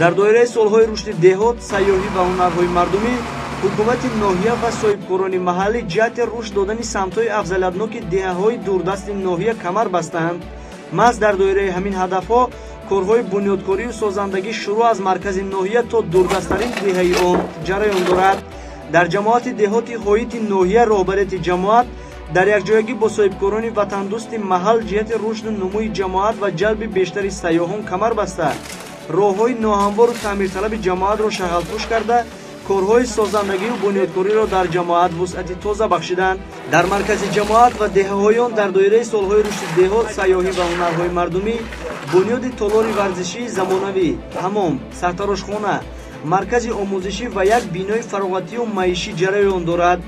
Дар доираи солҳои рушди деҳот, сайёҳӣ ва ҳунарҳои мардумӣ, ҳукумати ноҳия ва соҳибкорони маҳаллӣ ҷиҳати рушд додани самтҳои афзалиятноки деҳаҳои дурдасти ноҳия камар бастаанд. Маҳз дар доираи ҳамин ҳадафҳо корҳои бунёдкорию созандагӣ шурӯъ аз маркази ноҳия то дурдасттарин деҳаи он ҷараён дорад. Дар ҷамоати деҳоти Ҳоити ноҳия роҳбарияти ҷамоат дар якҷоягӣ бо соҳибкорони ватандӯсти маҳал ҷиҳати рушду нумӯи ҷамоат ва ҷалби бештари сайёҳон камар баста, роҳҳои ноҳамвору таъмирталаби ҷамоатро шағалпӯш карда, корҳои созандагию бунёдкориро дар ҷамоат вусъати тоза бахшиданд. Дар маркази ҷамоат ва деҳаҳои он дар доираи солҳои рушди деҳот, сайёҳӣ ва ҳунарҳои мардумӣ бунёди толори варзишии замонавӣ, ҳамом, сартарошхона, маркази омӯзишӣ ва як бинои фароғатию маишӣ ҷараён дорад.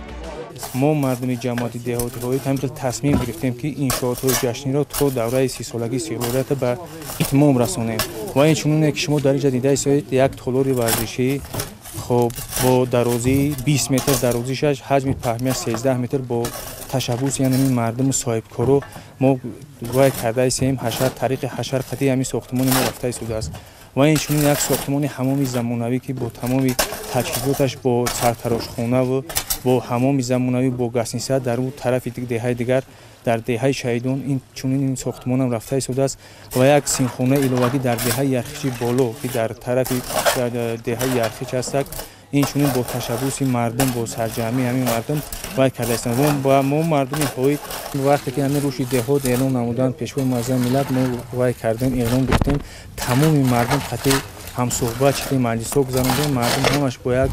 Мо мардуми ҷамоати деҳоти Ҳоит ҳамин хел тасмим гирифтем, ки иншоотҳои ҷашниро то давраи 30-солагии истиқлолиятро ба итмом расонем. Ва инчунине ки шумо дар инҷа дида истоед, як толори варзишӣ хоб бо дарозии 20 метр дарозишаш, ҳаҷми паҳмияш 13 метр бо ташаббуси ҳамин мардуму соҳибкоро мо вай карда истем, ҳашар тариқи ҳашар қатъи ҳамин сохтмони мо рафта истодааст. Ва инчунин як сохтмони ҳамоми замонавӣ, ки бо тамоми таҷҳизоташ, бо сартарошхонаву бо ҳамоми замонавӣ, бо гасниса дар ӯ тарафи деҳаи дигар дар деҳаи Шаҳидон ин чунин ин сохтмонам рафта истодааст. Ва як синхонаи иловагӣ дар деҳаи Ярхичи боло, ки дар тарафи деҳаи Ярхич ҳастак, ин чунин бо ташаббуси мардум, бо сарҷамъии ҳамин мардум вай карда истанд. Ва мо мардуми Ҳоит вақте ки ҳамин рушди деҳот эълон намуданд Пешвои муаззами миллат, мо вай кардем, эълон гирифтем, тамоми мардум қатъи ҳамсӯҳбат шудем, маҷлисҳо гузарондем, мардум ҳамаш бо як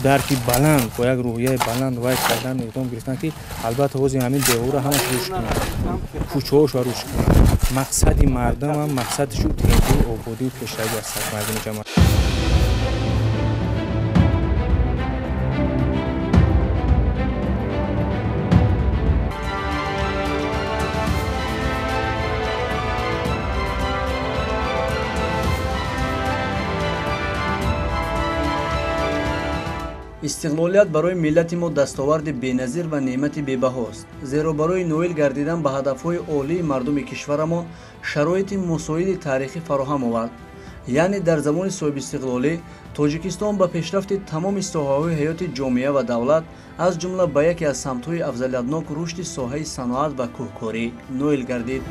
дарки баланд, бо як рӯҳияи баланд вай кардан эътом гирифтанд, ки албатта ҳозир ҳамин деҳора ҳамаш рушд кунанд, кӯчаҳошро рушд кунанд. Мақсади мардумам мақсадшу тенҷию ободию пешравӣ аст мардуми ҷамоат. Истиқлолият барои миллати мо дастоварди беназир ва неъмати бебаҳост, зеро барои ноил гардидан ба ҳадафҳои олии мардуми кишварамон шароити мусоиди таърихӣ фароҳам овард. Яъне дар замони соҳибистиқлолӣ Тоҷикистон ба пешрафти тамоми соҳаҳои ҳаёти ҷомеа ва давлат, аз ҷумла ба яке аз самтҳои афзалиятнок рушди соҳаи саноат ва кӯҳкорӣ ноил гардид.